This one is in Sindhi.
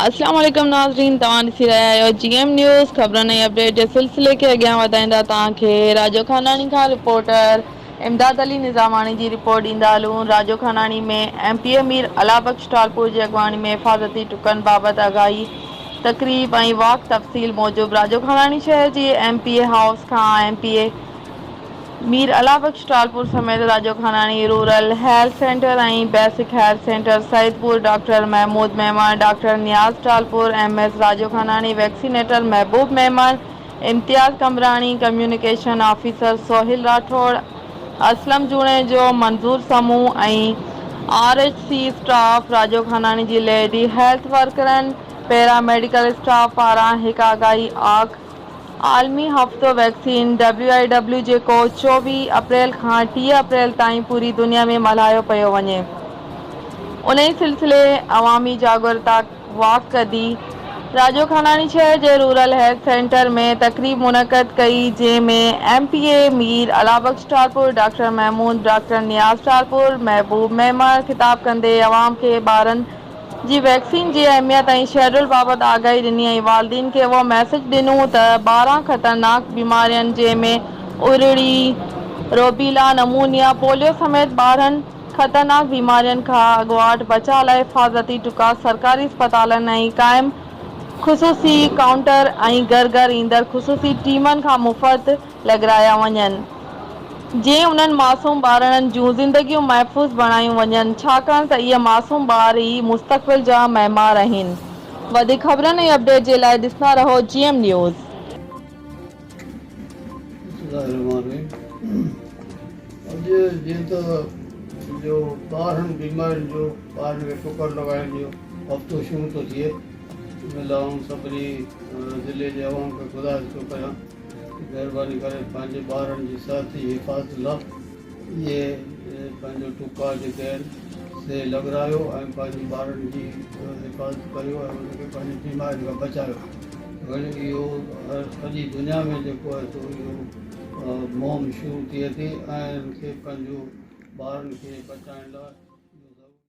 اسلام عليڪم ناظرين توهان ڏسي رهيا آهيو جي ايم نيوز خبرن ۽ اپڊيٽ جي سلسلي کي اڳيان وڌائيندا توهان کي راڄو خاناڻي کان رپورٽر امداد علي نظاماڻي جي رپورٽ ڏيندا هلون Rajo Khanani ۾ M P A Mir Allah Bakhsh Talpur جي اڳواڻي ۾ حفاظتي ٽڪن بابت آگاهي تقريب ۽ واڪ تفصيل موجب راڄو خاناڻي شهر جي ايم پي اي هائوس کان M P A Mir Allah Bakhsh Talpur سميت Rajo Khanani rural health centre ۽ basic health centre Saeedpur doctor Mahmood Memon, doctor Niaz Talpur, M S Rajo Khanani, vaccinator Mehboob Memon, Imtiaz Qambrani, communication officer Sohail Rathore, Aslam Junejo, Manzoor Samoon ۽ R H C staff Rajo Khanani جي ليڊي هيلٿ ورڪرن، پيرا ميڊيڪل اسٽاف پاران هڪ آگاهي آک عالمي هفتو ويڪسين، WIW، جيڪو 24 اپريل کان 30 اپريل تائين پوري دنيا ۾ ملهايو پيو وڃي. انهي سلسلي عوامي جاڳرتا واڪ ڪڍي راڄو خاناڻي شهر جي رورل هيلٿ سينٽر ۾ تقريب منعقد ڪئي جنهن ۾ M P A Mir Allah Bakhsh Talpur, doctor Mahmood, doctor Niaz Talpur, Mehboob Memon خطاب ڪندي عوام کي ٻارن جي ويڪسين جي اهميت ۽ شيڊول بابت آگاهي ڏني ۽ والدين کي اهو ميسيج ڏنو ته 12 خطرناڪ بيمارين جنهن ۾ ارڙي، روبيلا، نمونيا، پوليو سميت 12 خطرناڪ بيمارين کان اڳواٽ بچاء لاء حفاظتي ٽڪا سرڪاري اسپتالن ۽ قائم خصوصي ڪائونٽر ۽ گهر گهر ايندڙ خصوصي ٽيمن کان مفت لڳرايا وڃن جئين انهن معصوم ٻارڙن جون زندگيون محفوظ بڻايون وڃن ڇاڪاڻ ته اهي معصوم ٻار ئي مستقبل جا معمار آهن وڌيڪ خبرن ۽ اپڊيٽ جي لاء ڏسندا رهو جي ايم نيوز. بسم الله الرحمٰن الرحيم اڄ جيئن ته جو 12 بيمارين جو ٻارن کي ٽڪر لڳائڻ جو هفتو شروع ٿو ٿئي ان لاء آئون سڀني ضلعي جي عوام کي گذارش ٿو ڪريان مهرباني ڪري پنهنجي ٻارن جي صحت جي حفاظت لا اهي پنهنجو ٽڪا جيڪي آهن سي لڳرايو ۽ پنهنجي ٻارن جي حفاظت ڪريو ۽ انهن کي پنهنجي بيمارين کان بچايو اهو سڄي دنيا ۾ جيڪو آهي سو اهو مهم شروع ٿئي ٿي ۽ ان کي پنهنجو ٻارن کي بچائڻ لاء.